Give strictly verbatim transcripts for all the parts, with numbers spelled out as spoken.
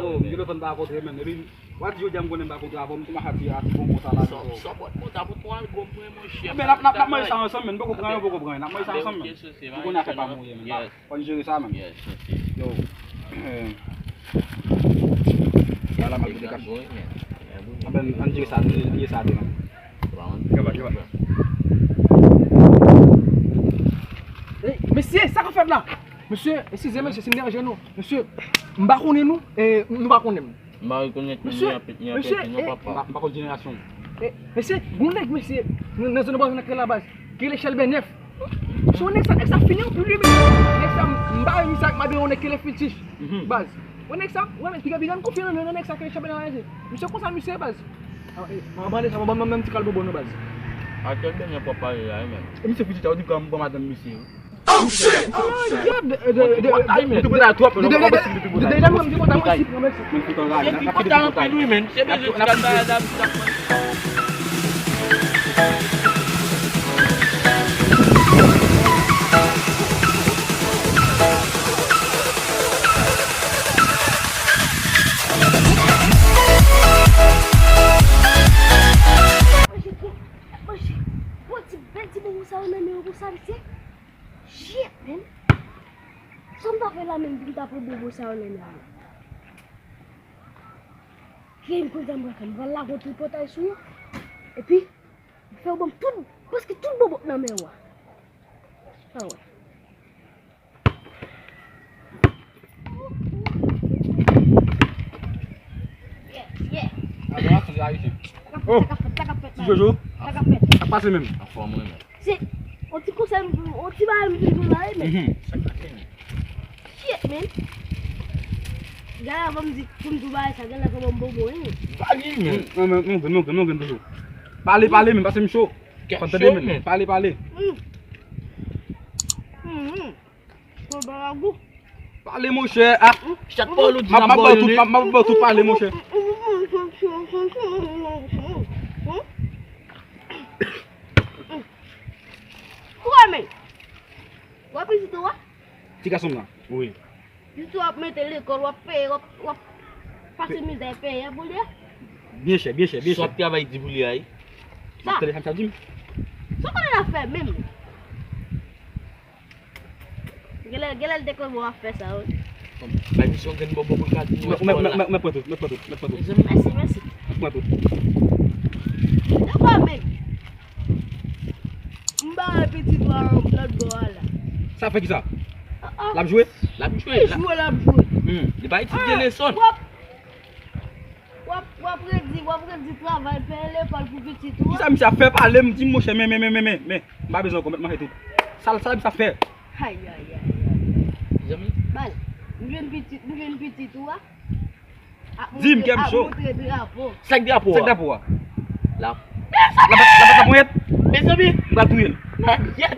Yo, m telefòn pa kontre, men. Epi, w a di jodi a m konnen m pa kontre avè w, m tou mache ati bon bon sa la. Sòbòt mwen ta pou pran gòm mwen, monchè. Men n ap, n ap, n ap manje sa ansanm, men. M poko pran, m poko pran. N ap manje sa ansanm, men. M konnen afè pa m ou ye, men. Ann jere sa, men. Yo. Ala m ap vide kach. Anben, ann jere sa, ann jere sa, men. Mesye, sa k ap fèt la? Mesye, eskize, mesye, si m deranje nou. Mesye, m pa konnen nou, e nou pa konnen m. M pa rekonèt nou, ni apèt, ni apèt, ni papa. M pa, m pa konn jenerasyon. E, mesye, gon nèg, mesye, nan, nan zòn bò nan kay la baz, ki rele Chèlbè nèf. Mesye, nèg sa, nèg sa fini anpil, wi, mesye. Nèg sa, m pa renmen sa ak madanm yon nèg ki rele Filtich. Baz. Wè nèg sa, wè, men, piga, piga, m konfye nan, nan nèg sa ki rele Chèlbè nèf la, mesye. Mesye, konsa, mesye, baz. Mwen bale sa, mwen menm ti kal bobo nan baz. Atè byen pwòp pale la, men. E misye fouti ta, ou di pran, pran madanm misye. Oh shit! Oh my God! Se kontan anpil wi, men. Se bezwen ti kal bagay la. Manje, manje. Bon, ti bèl ti bobo sa yo nan men yo konsa, mesye. Shit, man. Sa m ta fè la menm pou m ta pran bobo sa yo nan men yo? Kiyè m konn sa m pral fè? M pral lage yon tripotay sou yo. Epi, m fè yo ban m tout, prèske tout bobo k nan men yo a. Sa w wè? Yeah, yeah. Oh, ti Jojo. Sa k ap pase menm? Anfòm, wi, men. Se yon ti konsèy, yon ti bagay m vin jwe la, wi, men. Shit, man. Gade avan m di, pou m di w bagay sa, genlè fò ban m bobo, wi, men. Pa gen, men. Non, men, non, non, non, non, non, toujou. Pale, pale, men, pase m cho. Kèt cho, men. Pale, pale. Pale, monchè. Ah. Chak pawòl ou di, m ap ba w tout, m ap ba w tout pale, monchè. Ou wè, men. Wè pitit ou a? Ti gason m nan. Wi. Pitit ou ap mete lekòl, w ap peye, w ap, w ap pase mizè peye pou li a. Byen chè, byen chè, byen chè. Sa w ap travay di pou li a, wi. M ap tande sa misye ap di m. Sa w konnen l ap fè menm? Genlè, genlè l te konn wè w ap fè sa, wi. Bay misye yon grenn bòbò pou l ka di nou lekòl la. Mwen, mwen, mwen, mwen pran tout, mwen pran tout, mwen pran tout. Mèsi, mèsi. Mwen pran tout. Dakò, men. M ba pitit ou a yon lòt bò a la. Sa fè kisa? Ah, ah. L ap jwe? L ap jwe. Li jwe, l ap jwe. Hmm. Li pa etidye leson. W ap, w ap, w ap redi, w ap redi travay, peye lekòl pou pitit ou a. Kisa misye ap fè? Pale m, di m, monchè, men, men, men, men, men, men. M pa bezwen ankò, mèt manje tout. Sa l, sa l ap fè? Ay, ay, ay, ay. Zanmi. Bal, nou jwenn pitit, nou jwenn pitit ou a. Di m, kè m cho. Ap montre drapo. Sa k drapo a? Sa k drapo a? La. La pat, la pat la ponyèt. Mezanmi. M pral touye l.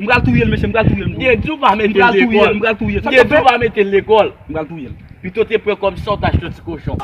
M pral touye l, mesye, m pral touye l. Byen di w pa mete l lekòl. M pral touye l, m pral touye l. Byen di w pa mete l lekòl. M pral touye l. Pito te pran kòb sa w ta achte yon ti kochon.